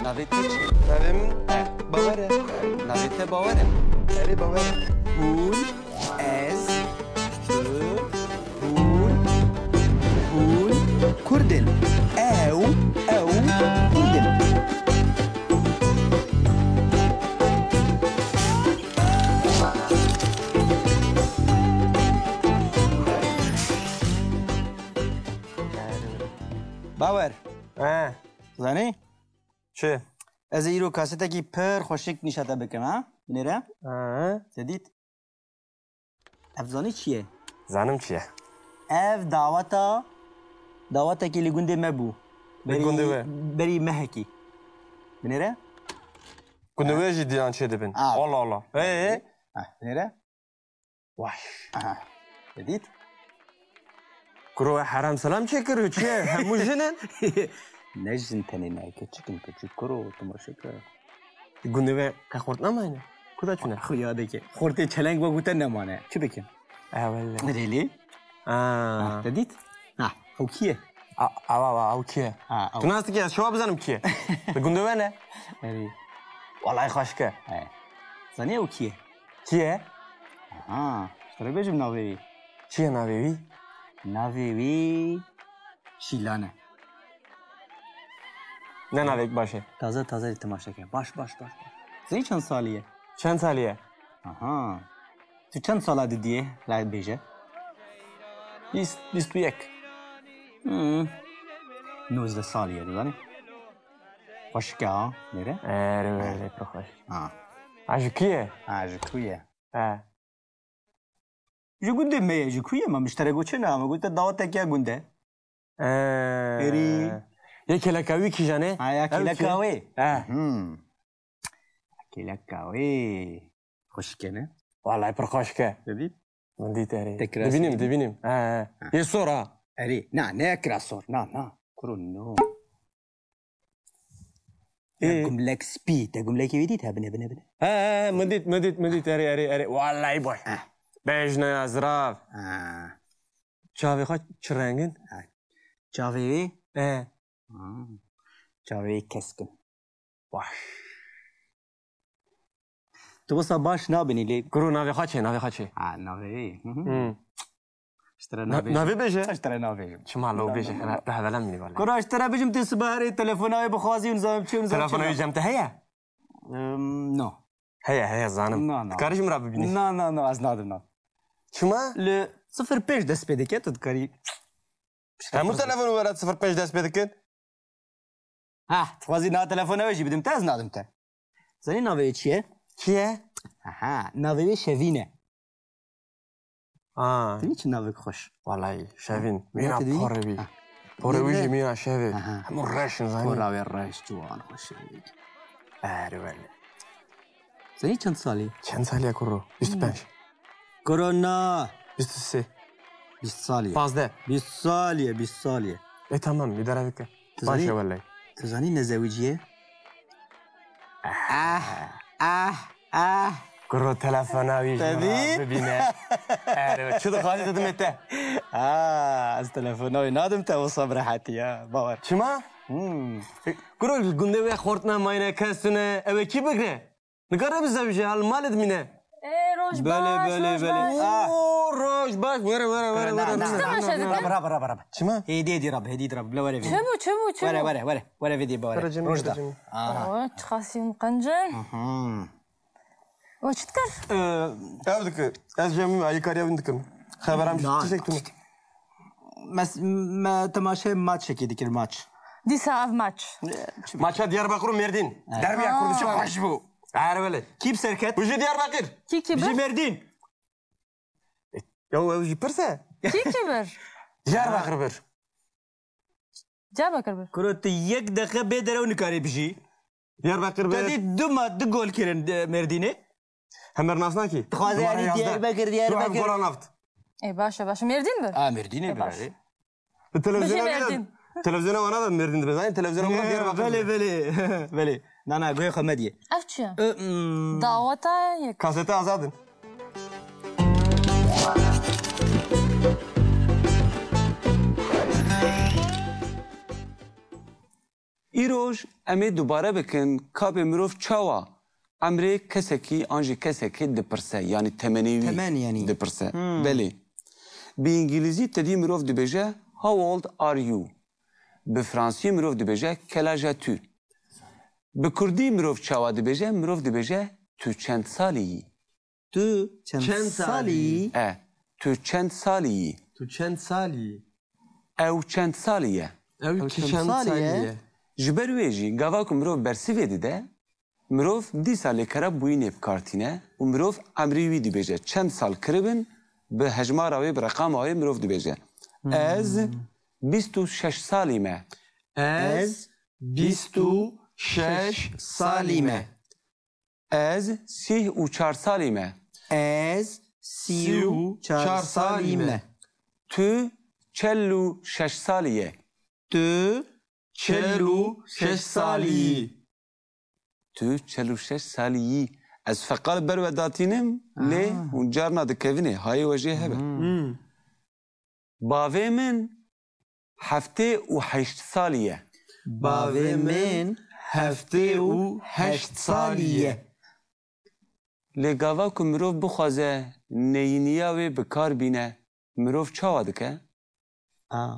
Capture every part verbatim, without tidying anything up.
Navê te çi? Navê min Bawer e. Navê te Bawer e? Erê, Bawer e. Hûn, ez, tu, hûn, hûn Kurd in. Ew, ew Kurd in. Bawer. He. Zanî? Çi? Ez ê îro kasetekî pir xweşik nîşa te bikim, ha? Binêre. He. Te dît? Ev zanî çi ye? Zanim çi ye? Ev daweta, dawetekî li gundê me bû. Li gundê we? Berî mehekî. Binêre. Gundê we jî diyan çê dibin. Ah. Allah Allah. Ee? Ah, binêre. Wah. Aha. Te dît? Kuro we herem selam çêkir û çi ye? Hemû jin in? Ne jin tenê ne, keçik in, keçik kuro, temaşe kir. Gundê we qe xort nemayne? Ku de çûne? Xuya dike. Xortê çeleng we gote nemane. Çi bikin? Ewele. Rêlî? Aa. Ha, te dît? Ha, ew kî ye? A, ew, ew, ew kî ye? Ha, ew. Tu nas dikî, ez çawa bizanim kî ye? Li gundê we ne? Erê. Wellahî xweşik e. He. Zanî ew kî ye? Kî ye? Aha, ji te re bêjim navê wî. Çi ye navê wî? Navê wî Şîlan e. Ne navek baş e. Taze taze temaşe ke. Baş, baş, baş, baş. Zanî çend salî ye? Çend salî ye? Aha. Tu çend sala didiyê? La bêje. Bîst, bîst û yek. Hmm. Nozdeh salî ye, dizanî? Xweşik e ha, nêre? Erê, erê, pir xweş. Ha. Ha, ji kî ye? Ha, ji kû ye? He. Ji gundê me ye, ji kû ye? Ma min ji te re got çi ne? Me got te dawetek ya gund e. Ee, Erî. Ya kêleka wî kîjan e? Ha, ya kêleka wê. He. Hmm. Kêleka wê. Xweşik e ne? Wellahî pir xweşik e. Te dît? Min dît erê. Tekrar Dibînim, seyî. Dibînim. He, he. Ha. Yê sor ha. Erê. Na, ne kira sor. Na, na. Kuro no. Ê. Ya gumlek spî. Te gumlekê wî dît? He, bine, bine, bine. He, he, he, min dît, min dît, min dît. Erê, erê, erê. Wellahî boy. He. Bejne ya zirav. He. Çavê xwe çi rengin? He. Çavê wî? He. Ha. Çavê wî kesk in. Baş. Tu wisa baş nabînî lê. Kuro navê xwe çi? Navê xwe çi? Ha, navê wî. Hı hı. Hmm. Ji te re Na-, nabêjim. Navê bêje. Ji te re nabêjim. Çima lo Na, bêje? na, na, Hela na. te hevelem mînî vale. Kuro ji te re bêjim, tu sibe herê telefona wê bixwazî û nizam çi û nizam Telefona çi wê ne. cem te heye? Em, no. Heye, heye, zanim. Na, na. Dikarî ji min re bibînî? Na, na, na, ez nadim, na. Çima? Li sifir pênc dest pê dike, tu dikarî. Hemû telefonên we re sifir pênc dest pê dikin? Ha, dixwazî na telefona wê jî bidim te, ez nadim te. Zanî navê wê çi ye? Çi ye? Aha, navê wê Şevîn e. Ha. Dibînî çi navek xweş. Wellahî, Şevîn. Mîna porê wî. Ha. Porê wî jî mîna şevê. Aha. Hemû reş in, zanî. Pora wê reş, ciwan, xweş. Erê wele. Zanî çend salî? Çend salî ye kuro? Bîst û pênc. Kuro na. Bîst û sê. Bîst salî ye. Pazdeh. Bîst salî ye, bîst salî ye. E, tamam, îdare bike. Tu Baş zanî, e wele. Tu zanî ne zewicî ye? Ah, ah, ah. Kuro telefona wî ji min re bibîne. Erê, çi dixwazî didime te? Ah, ez telefona wî nadim te, wisa bi rehetî ya. Bawer. Çima? Hmm. Kuro li gundê wê xort ne, mayne kes tune, ew ê kî bigre? Nikare bizewije, hal malê dimîne. Ê, roj Belê, baş, belê, roj belê. baş. Ah. Oo, roj baş. Were, were, were, Kara, were, na, were, na, were, na, were, na, were, na, were. Rabe, rabe, rabe, rabe. Çima? Hêdî, hêdî, rabe, hêdî, rabe. Bila were vîdî. Çi bû, çi bû, çi Were, bû? were, were, were vîdî, ba, were. Kara cemî, Roj kara da. cemî. Aha. Aa, çiqasî hûn qenc in. Mhm. We çi dikir? Ee, Ev dikir. Ez cemî me, alîkariya wî dikim. Xeberam Na, tiştek tune. Mes-, me temaşe maçekê dikir, maç. Dîsa ev maç. Maça Diyarbakir û Mêrdîn. Evet. Derbiya Ha. Kurdistan. Baş bû. Her wele. Kî bi ser ket? Bi jî Diyarbakir. Kî kî Bi jî bir? Mêrdîn. Ya ew jî pirse. Kî kî bir? Diyarbakir bir. Diyarbakir bir. Kuro tu yek deqe bê derew nikarî bijî. Diyarbakir bir. Te dî du ma-, du gol kirin, e, Mêrdînê. Hemer nas nakî. Dixwaze Numara yanî yazdeh. Diyarbakir, Diyarbakir. Gola naft. Ê, baş e, baş e. Mêrdîn bir. A, Mêrdînê Ê, bir, baş. erê. Li televizyona Bijî bîne, Mêrdîn. Televizyona wana da Mêrdîn dibe. Zanî televizyona wana Diyarbakir Belê, dibe. belê. Belê. Na, na, guhê xwe mediyê. Ev çi ye? Ö, mm. Daweta yek. Kasete azad in. Îroj em ê dubare bikin, kabê mirov çawa emrê kesekî an jî kesekê dipirse, yanî temenê wî Temen, yanî. dipirse. Hmm. Belê. Bi îngilîzî te dî mirov dibêje, "How old are you?" Bi fransî mirov dibêje, "Quel âge as-tu?" Bi kurdî mirov çawa dibêje? Mirov dibêje, "Tu çend salî yî?" Tu çend Çend salî salî yî? E, "Tu çend salî yî?" Tu çend salî yî? Ew çend salî ye? Ew Ew çi çend çend salî salî ye? ye? Ji ber wê jî gava ku mirov bersivê dide, mirov dîsa lêkera bûyînê bi kar tîne û mirov emrî wî dibêje. Çend sal kiribin, bi hejmara wê, bi reqama wê mirov dibêje. Hmm. Ez bîst û şeş salî me. Ez bîst û şeş salî me. Ez sîh û çar salî me. Ez sî û çar salî me. Tu çel û şeş salî ye. Tu çel û şeş salî yî. Tu çel û şeş salî yî. Ez feqal ber we datînim, lê Ah. hûn carna dikevin ê, hayê we jê hebe. Hmm. Hmm. Bavê min heftê û heşt salî ye. Bavê min heftê û heşt salî ye. Lê gava ku mirov bixwaze neyîniya wê bi kar bîne, mirov çawa dike? A.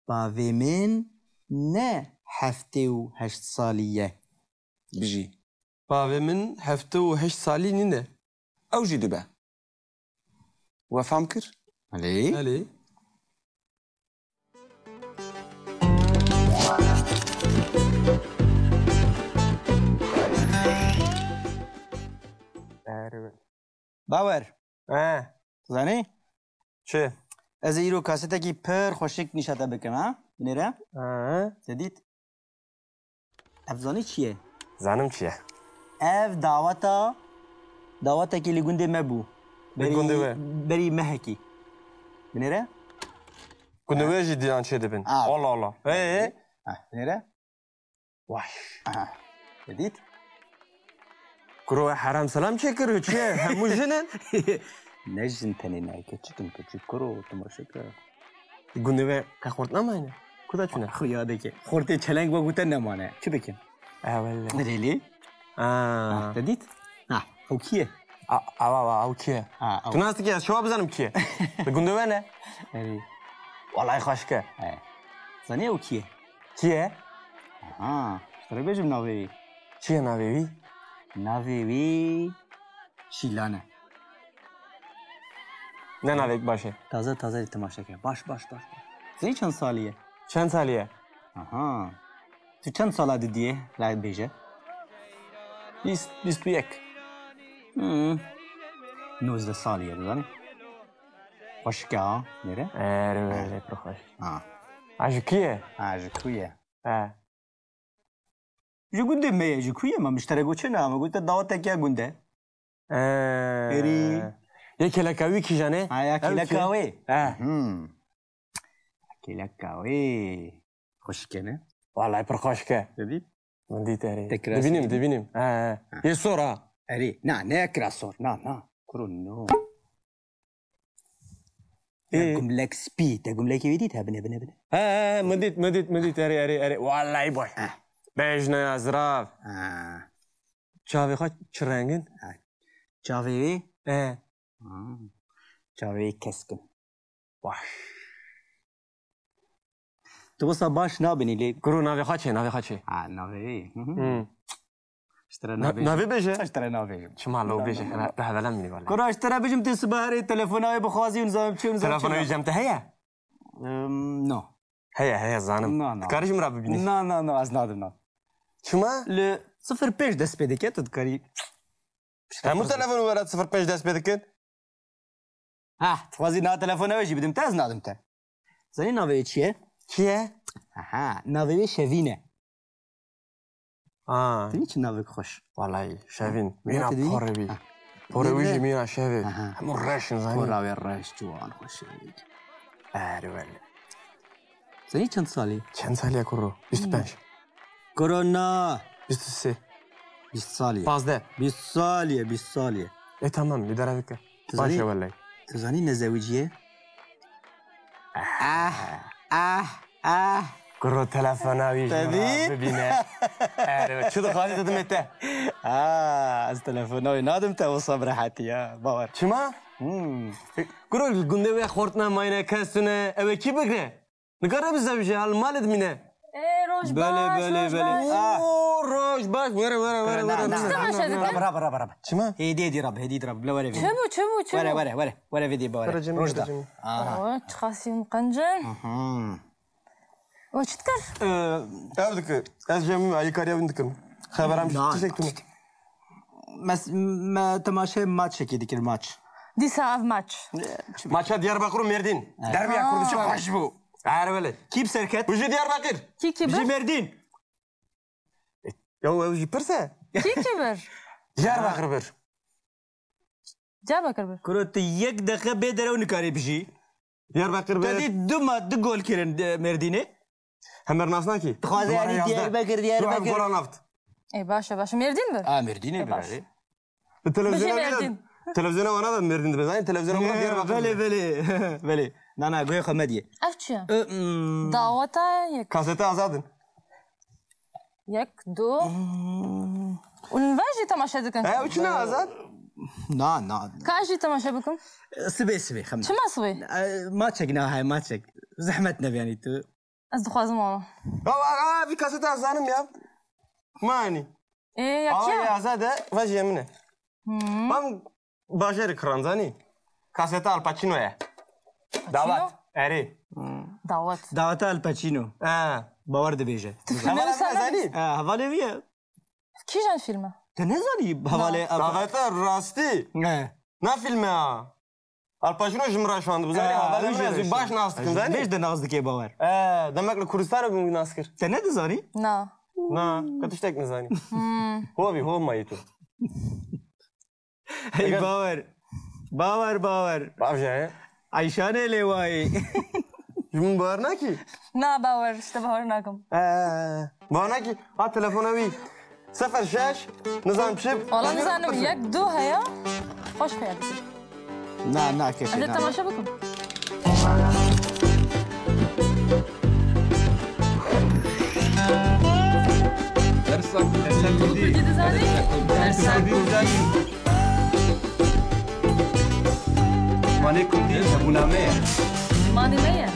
Bavê min ne heftê û heşt salî ye. Bijî. Bavê min heftê û heşt salî nîne. Ew jî dibe. We fam kir? Belê. Belê. Bawer. He. Zanî? Çi? Ez ê îro kasetekî pir xweşik nîşa te bikim, ha? Binêre? He. Te dît? Ev zanî çi ye? Zanim çi ye? Ev daweta, dawetekî li gundê me bû. Li gundê we? Berî mehekî. Binêre? Gundê we jî diyan çê dibin. Ah. Allah Allah. Ee? Ah, binêre? Vay. Aha. Te dît? Kuro we herem selam çêkir, çi ye? Hemû jin in? Ne jin tenê ne, keçik in, keçik kuro, temaşe ke. Gundê we qe xort namayne? Ku da çûne? Xuya dike. Xortê çeleng ve gute nemane. Çi bikin? E, wele. Rêlî? Aa. Ha, te dît? Ha, ew kî ye? A, a, a, a, ew kî ye? Ha, ew. Tu nas dikî, ez çawa bizanim kî ye? Li gundê we ne? Erê. Wallahî xweşik e. He. Zanî ew kî ye? Kî ye? Aha, ji te re bêjim navê wî. Çi ye navê wî? Navê wî Şîlan e. Ne navek baş e. Taze taze temaşe ke. Baş, baş, baş, baş. Zanî çend salî ye? Çend salî ye? Aha. Tu çend sala didiyê? La bêje. Bîst, bîst û yek. Hmm. Nozdeh salî ye, dizanî? Xweşik e ha, nêre? Erê, erê, pir xweş. Ha. Ha, ji kî ye? Ha, ji kû ye? He. Ji gundê me ye, ji kû ye? Ma min ji te re got çi ne? Me got te dawetek ya gund e. Ee, Erî. Yê kêleka wî kîjan e? Ha, ya kêleka wê. He. Hmm. Kêleka wê. Xweşik e ne? Wallahî pir xweşik e. Te dît? Min dît erê. Te kira sor? Dibînim, dibînim. He, he. Ha. Yê sor ha. Erê. Na, ne kira sor. Na, na. Kuro no. Ê. Ya gumlek spî. Te gumlekê wî dît? He, bine, bine, bine. He, he, he, min dît, min dît, min dît. Erê, erê, erê. Wallahî boy. He. Bejna ya zirav. He. Çavê xwe çi reng in? He. Çavê wî? He. Ha. Çavê wî kesk in. Baş. Tu wisa baş nabînî lê. Kuro navê xwe çi? Navê xwe çi? Ha, navê wî. Hı hı. Hmm. Ji te re Na-, nabêjim. Navê bêje. Ji te re nabêjim. Çima lo bêje? Na, na, na. Hela, te hevela mînî wale. Kuro ji te re bêjim, tu sibe herê telefona wî bixwazî û nizam çi û nizam çi. Telefona wî cem te heye? Em, no. Heye, heye, zanim. Na, na. Dikarî ji min re bibînî? Na, na, na, ez nadim, na. Çima? Li sifir pênc dest pê dike, tu dikarî. Hemû telefonên we re sifir pênc dest pê dikin? Ha, dixwazî na telefona wê jî bidim te, ez nadim te. Zanî navê wê çi ye? Kî ye? Aha, navê wê Şevîn e. Ha. Dinî çi navek xweş. Wallahî, Şevîn. Ha, mîna te dî? Porê wî. Ha. Porê wî jî mîna şevê. Aha. Hemû reş in, zanî. Pora wê reş, ciwan, xweş e. Erê wele. Zanî çend salî? Çend salî ye kuro? Bîst û pênc. Hmm. Kuro na. Bîst û sê. Bîst salî ye. Pazdeh. Bîst salî ye, bîst salî ye. E, tamam, îdare bike. Tu zanî, baş e wele. Tu zanî ne zewicî ye? Ah, ah, ah. Kuro telefona wî ji min re bibîne. Erê, çi dixwazî didimê te? Ha, ez telefona wî nadim te wisa bi rehetî ya. Bawer. Çima? Hmm. Kuro li gundê wê xort ne, mayne kes tune. Ew ê kî bigre? Nikare bizewije, hal malê dimîne. Ê, roj Belê, baş, belê, roj belê. baş. Ah. Oo, roj baş. Were, were, were, Na, were. na, Çi na. temaşe dikin? Rabe, rabe, rabe, rabe. Çima? Hêdî, hêdî rabe, hêdî rabe. Bila were vê. Çi bû, çi bû, çi Were, bû? were, were. Were vê dî, were. Kara cemî, Roj kara da. cemî. Aha. Oo, çi xasî qencin. Mhm. We çi dikir? Ee, Ev dikir. Ez cemî me, alîkariya wî dikim. Xeberam Na, tiştek tune. Mes, me temaşe maçekê dikir, maç. Dîsa ev maç. Maça Diyarbakir û Mêrdîn. Derbiya Ha. Kurdistan. Baş bû. Her wele. Kî bi serket? Bi jî Diyarbakir. Kî kî Bi jî bir? Mêrdîn. Ya ew jî pirse. Kî kî bir? Diyarbakir bir. Diyarbakir bir. Kuro tu yek deqe bê derew nikarî bijî. Diyarbakir bir. Te dî du ma-, du gol kirin, e, Mêrdînê. Hemer nas nakî. Dixwaze Numara yanî yazdeh. Diyarbakir, Diyarbakir. Ruh ev gola naft. Ê, baş e, baş e. Mêrdîn bir. A, Mêrdînê E, bir baş. erê. Li televizyona Bijî wê de, Mêrdîn. televizyona wana da Mêrdîn dibe. Zanî televizyona wana Diyarbakir. Belê, belê. Belê. Na, na, guhê xwe mediyê. Ev çi ye? Ö, mm. Daweta yek. Kasete azadin. Yek, du. Hmm. Û li vê jî temaşe dikin? E, ew çi ne azad? Na, na. Ka ez jî temaşe bikim? Sibê, sibê, xem. Çima sibê? E, maçek ne hay, maçek. Zehmet ne yani tu. Ez dixwazim wana. Ya, a, a, vî kaseta zanim ya. Mani. Ê, ya Awa kî ya? ya azad e, vajî min e. Hmm. Bam bajarê kiran zanî. Kaseta Al Pacino ye. Dawet. Erê. Dawet. Daweta Al Pacino. Ha. Bawer dibêje. Tu filmê Hevala wisa zanî? Ha, hevalê wî ye. Kîjan filme? Te nezanî hevalê Al Daweta rastî. Ne. Na filme ha. Al Pacino ji min re şand. Bizanî Ha, hevalê wî min jî ez re baş şand. nas dikim, zanî? Bêj de nas dike Bawer. E, demek li Kurdistanê bûm wî nas kir. Te ne dizanî? Na. Na, ka tiştek nizanî. Hmm. Ho vî, ho mayî tu. Hey, Eger Bawer. Bawer, Bawer. Bavcaye. Ayşanê lê wayî. Ji min bawer nakî? Na, Bawer, işte bawer nakim. Ee, bawer nakî? Ha, telefona wî. Sefer şeş, nizam çi? Wala nizanim, yek, du heye. Xweş pê dikir. Na, na, keşe, Ez ê na. temaşe bikim. Dersa Kurdî. Kurdî dizanî? Dersa Kurdî. Zimanê Kurdî hebûna me ye. Zimanê me ye.